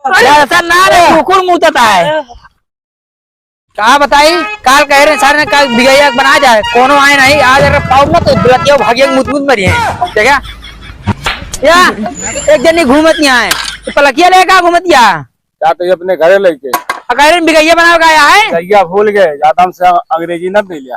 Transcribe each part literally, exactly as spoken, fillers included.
अरे, ऐसा ना रे, कुकुर मुतता है। का बताई, काल कहे रहे सारे ने, काल बिगैया बना जाए, कोनो आए नहीं, आज अगर पाऊ मत, तो बिलतिया भागिया के मुत मुत मरी है। देखा? या, एक जनी घूमत नहीं आए, तो पलकिया लेके का घूमत या? का तो ये अपने घरे लेके। आ, कहे रहे बिगैया बनावे का आया है? बिगैया भूल गए, ज्यादा हमसे अंग्रेजी ना दे लिया।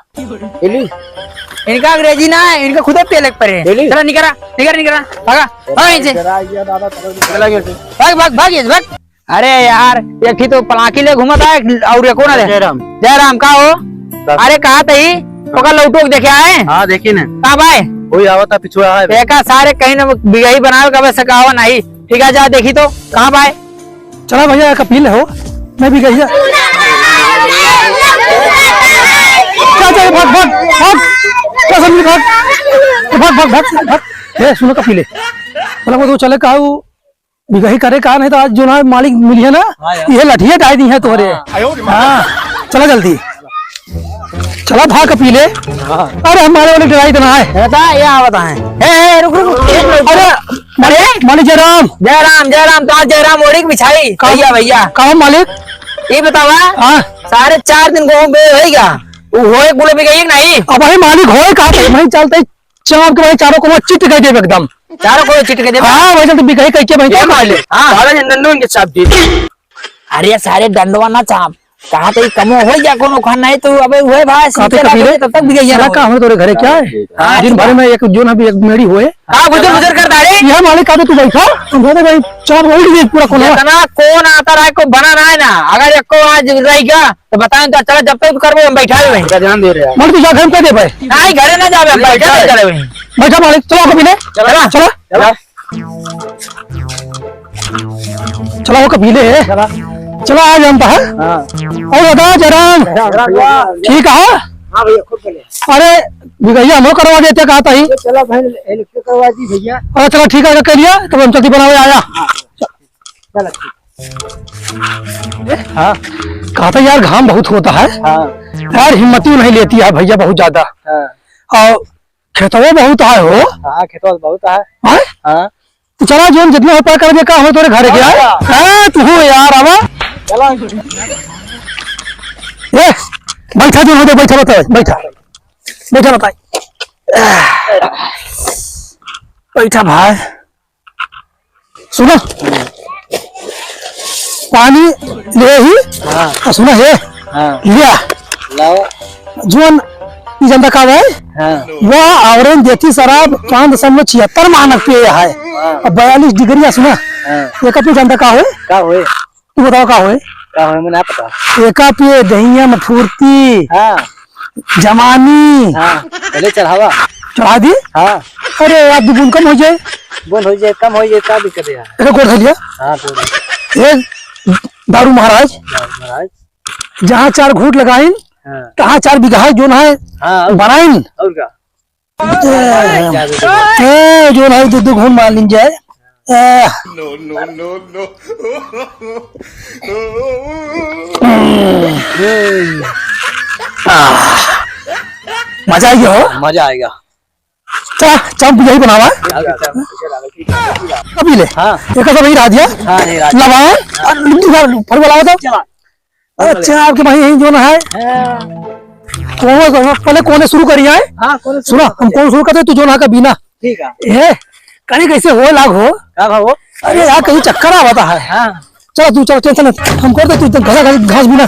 इनका अंग्रेजी ना है, इनका खुदे पेले के परे। चला निकरा, निकरा, निकरा, भागा, भागा इनसे। जरा ये दादा, चला इनसे। भाग, भाग, भाग, ये भाग। अरे यार, एक ही तो पलाकी ले घूमत है और ये कौन है? जयराम। जयराम, का हो? बस। अरे, कहा तही? ओकर लौटो के देखे आए? हाँ, देखी ने। का भाई? वही आवता पिछुआ है। एका सारे कहीं ना बिगही बनावे का, वैसे कहा नहीं। ठीक है, जा देखी तो, कहाँ भाई? चला भैया, एक अपील हो, मैं भी गई। चल, चल, भाग, भाग, भाग। चल, समझी, भाग। भाग, भाग, भाग, भाग। ए, सुनो, कपीले। मतलब, वो तो चले कहा, वो बिगही करे का नहीं तो आज जो ना मालिक मिली है ना, हाँ यार। ये लठिया डाल दी है तोरे। हाँ। हाँ, चला जल्दी। चला भाग कपीले। हाँ। अरे हमारे वाले डराई तो ना है। बता, ये आवत है। ए, ए, रुक, रुक, एक मिनट। अरे, अरे, मालिक जयराम। जयराम, जयराम, तो आज जयराम ओढ़ी के बिछाई। का-, भैया, भैया। कहाँ मालिक? ये बतावा। हाँ। साढ़े चार दिन को हो गया। वो होए बोले भी गई नहीं। अब भाई मालिक होए कहाँ पे? वहीं चलते ही चाप के भाई चारों को चिट कर देबे एकदम। चारों को चिट कर देबे? हाँ, भाई, चल, तू बिगही कह के भाई ये क्या मार ले। मार ले? हाँ। सारे डंडों के चाप दे दे। अरे, सारे डंडवा ना चाप। कहा तो ये कमो हो जा कोनो खान नहीं तो अबे हुए भाई, कहा तो सींचे ना कभी रे? तब तक बिगही साला ना का हो। हो तोरे घरे क्या है? हाँ, दिन भर में एक जो ना भी एक मेड़ी हुए। हाँ, बुजुर्ग, बुजुर्ग कर दाड़े। यह मालिक का तो तू बैठा, हम कहते भाई, चाप वही दे पूरा कोना। इतना कौन आता रहा, को बना रहा है ना, अगर एक को आज रह गया, तो बताएं तो चला, जब तक करबो, हम बैठा ही वहीं। का ध्यान दे रहे हैं। मर तू जा, घर पे दे भाई। नहीं, घरे ना जावे, हम बैठा ही करे वहीं। बैठा मालिक, चलो, कभी नहीं। चला। चला। चला। चला, वो कबीले है। चला। चला, आ जान तो है। हाँ। और बता, जयराम। जयराम, जयराम। ठीक है? हाँ भैया, खूब चले। अरे, बिगैया हमो करवा देते, कहा था ही। चला भाई, इलेक्ट्रिक करवा दी भैया। अरे, चला, ठीक है, कर लिया, तब हम जल्दी बनावे आया। हाँ। चला, ठीक। हाँ। कहा था यार, घाम बहुत होता है। हाँ। यार, हिम्मत ही नहीं लेती है भैया, बहुत ज्यादा। हाँ। और खेतवा बहुत है हो। हाँ, खेतवा बहुत है। हैं? हाँ। तो चला, जोन जितना हो पाए कर दे, का हो तोरे घरे के आए? हाँ। हाँ, तू हो यार, आवा। चला। ए, बैठा, जोन हो तो बैठा, बैठा, बैठा। बैठा, बताई। बैठा भाई। सुना, पानी ले ही। हाँ। आ, सुना हे। हाँ। लिया। लाओ। जोन ई जनता का है? हाँ। वह आवरण देती शराब पाँच दशमलव छिहत्तर मानक पे है। हाँ। अब बयालीस डिग्री है, सुना? हाँ। एक अपनी जनता का है? का होए? तू बताओ का होए? का होए, मैं ना पता। एका पे दहिया में फुर्ती। हाँ। जवानी। हाँ, पहले चढ़ावा। चढ़ा दी? हाँ। अरे यार, दो बूंद कम हो जाए। बूंद हो जाए, कम हो जाए, का दिक्कत है यार? एका गोड़ धर लिया। हाँ, गोड़। ए दारू महाराज। दारू महाराज। जहाँ चार घूंट लगाइन, हाँ। तहाँ चार बिगहा जोन है, हाँ, और बनाइन। और का? ए, ए, जो भाई दू दू घूम मार लीन जाए। ए। No, no, no, no। आह, मजा आइगा हो। मजा आइगा। चा, चाप यही बनावा। अभी ले। हाँ। एक सब यही रह दिया। हाँ, यही रह दिया। लवाओ। और फल बनाओ तो। चला। अच्छा, आपके भाई यही जोन है? हाँ। कौन, कौन, पहले कौन शुरू करी है? हाँ, कौन शुरू सुना, करी? हम कौन शुरू करते, तू जोन है का बीना। ठीक है। ए, कहीं कैसे हो लाग हो? का भाव हो? अरे यार, कहीं चक्कर आवता है। हाँ। चलो, तू चलो, tension मत। हम कर दे, तू एकदम घसा घसा घास बीना।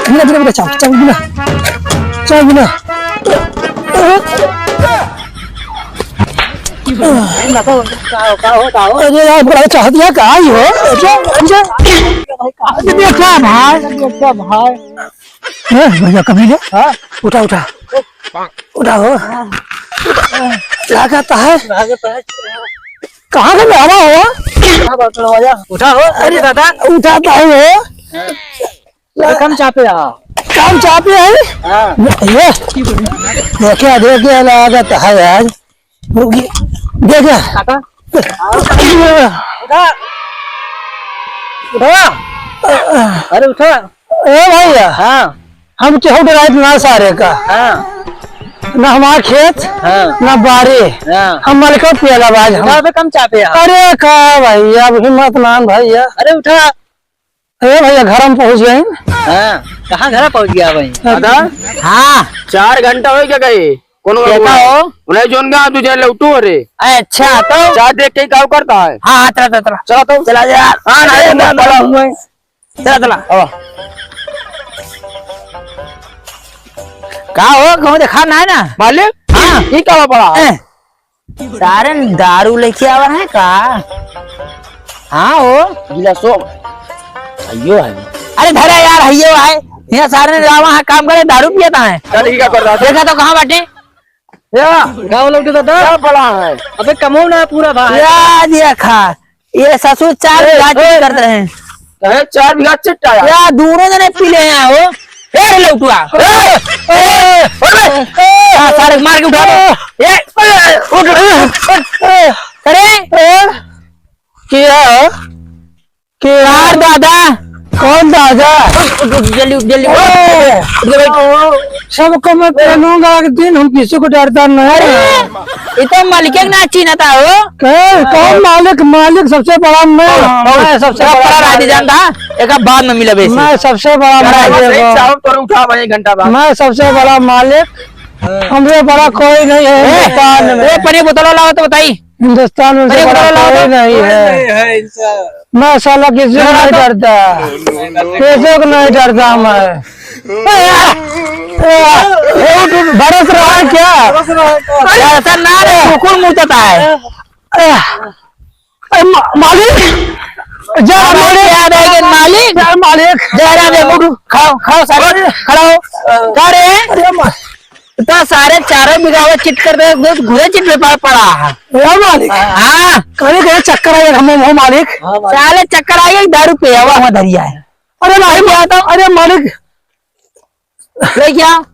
बीना, बीना, बीना, चाप, चाप बीना। चाप बीना। का, का हो, का हो? अरे यार, बड़ा चाहत यार, का ही हो? अच्छा, अच्छा। अरे देखा भाई, देखा भाई। ए, भैया, कभी ले। हाँ। उठा, उठा। उठा हो। हाँ। लागत है। लागत है। कहाँ से लावा हो? कहाँ बात करवाया? उठा हो, अरे दादा। उठाता हूँ हो। अरे कम चापे आ। कम चापे है? हाँ। ये। देखिए, देखिए, लागत है यार। रुकिए। देखिए। काका। उठा। उठा। अरे उठा। ए भैया। हाँ। हम केहू डराइत ना सारे का। हाँ। ना हमार खेत, हाँ। ना बारी। हाँ। हम मलिक पियला बाज हम। उठा, अबे कम चापे यार। अरे का भैया, अब हिम्मत नान भैया। अरे उठा। अरे भैया, घर में पहुँच गए। हाँ, कहाँ घर पहुँच गया भाई? दादा? हाँ। चार घंटा हो गया गए। कौन केका हो? उन्हें जोन गा, तुझे लौटू हो रे। अच्छा, तो? चार देख के क्या करता है? हाँ, हाँ, चला, चला, चला। चला तो। चला जा। हाँ, अरे, नहीं, ना, ना, ना, ना। चला, चला। हाँ। का हो, कहूँ देखा ना है ना? मालिक? हाँ। ये का पड़ा? ए, सारे दारू लेके आवा है का? हाँ हो। गिलासो। अयो है। अरे धरा यार, हइयो है। यहाँ सारे ने आवा है, काम करे, दारू पियता है। चल, ठीक है, कर रहा था। देखा तो कहाँ बाटे? या, गाँव लौटे दादा। क्या पड़ा है? अबे कमो ना पूरा भाई। या देखा, ये ससुर चार ए, बीघा ए, चिट करते हैं। कहे चार बीघा चिट आया? या दोनों जने पी ले हैं हो। ए रे लौटुआ। ए, ए, ए, ए, आ, सारे मार के उठा दो। ए, ए, उठ, उठ, उठ। अरे, ए, क्या? क्या? यार दादा। कौन दादा? उठ, उठ, उठ, जल्दी उठ, जल्दी उठ। ए, उठ के बैठ। सबको मैं पहनूंगा एक दिन, हम किसी को डरता नहीं। अरे, ये तो मालिक के ना चीन्हता हो। कहे, कौन मालिक? मालिक सबसे बड़ा मैं। हाँ, मैं सबसे बड़ा बड़ा राजी मालिक। जानता, एक बाद में मिलबे से। मैं सबसे बड़ा बड़ा मालिक राजी। हूँ। चारों तरफ उठा भाई, एक घंटा बाद। मैं सबसे बड़ा मालिक। हाँ। हमसे बड़ा कोई नहीं है ए, हिंदुस्तान में। ए, पानी बोतल लाओ तो बताई। हिंदुस्तान में अरे, से बड़ा बोला कोई तो। नहीं है। कोई नहीं है इनसे। मैं साला किसी को नहीं डरता। किसी को नहीं डरता मैं। ए, ए, ए, उठ, उठ, बरस रहा है क्या? बरस रहा है क्या? अरे, ऐसा ना रे, कुकुर मुतता है। ए, ए, मा-, मालिक, जय मालिक। मालिक, जय मालिक। जय राम, जय गुरु। खाओ, खाओ सारे, अरे। खड़ा हो। का रे? अरे मा- तो सारे चारों बीघा चिट कर दे, घुरे चिट में पड़ा, पड़ा है। ए मालिक। हाँ। कहीं कहीं चक्कर आ गया हमें, हो मालिक। साले चक्कर आ गया, दारू पे हवा हुआ धरिया है। अरे भाई, अरे मालिक। ले क्या?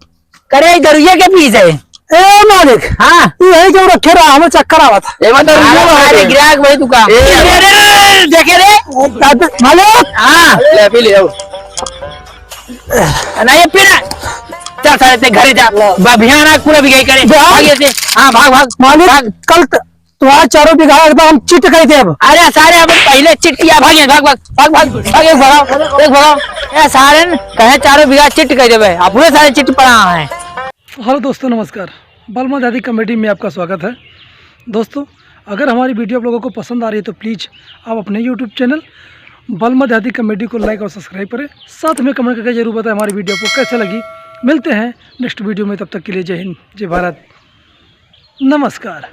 करे दरुइया के पीस है। ए मालिक। हाँ। तू यही क्यों रखे रहा? हमें चक्कर आवत। ए, मैं दरुइया अरे, वाला अरे, है। गिराक भाई तू का। ए, अरे, अरे, अरे, देखे रे। अबे, मालिक। हाँ। ले, पी ले, आओ। ना, ये पीना। चल, सारे, ते घरे जा। बा, बिहान आग पूरा बिगाई करे। जा। भाग ये से। हाँ, भाग, भाग। मालिक, भाग। कल त-, तुम्हारा चारों बीघा एकदम हम चिट कर देब। अरे सारे, अब पहले चिट किया, भाग, भाग, भाग, भाग, भाग, भाग, एक भगाओ, एक भगाओ। ए सारे न कहे चारों बीघा चिट कर देबे, अब पूरे सारे चिट पड़ा है। Hello दोस्तों, नमस्कार। बलमा देहाती comedy में आपका स्वागत है। दोस्तों, अगर हमारी video आप लोगों को पसंद आ रही है तो please आप अपने YouTube channel बलमा देहाती comedy को like और subscribe करें। साथ में comment करके जरूर बताएं हमारी video आपको कैसे लगी। मिलते हैं next video में, तब तक के लिए जय हिंद, जय भारत, नमस्कार।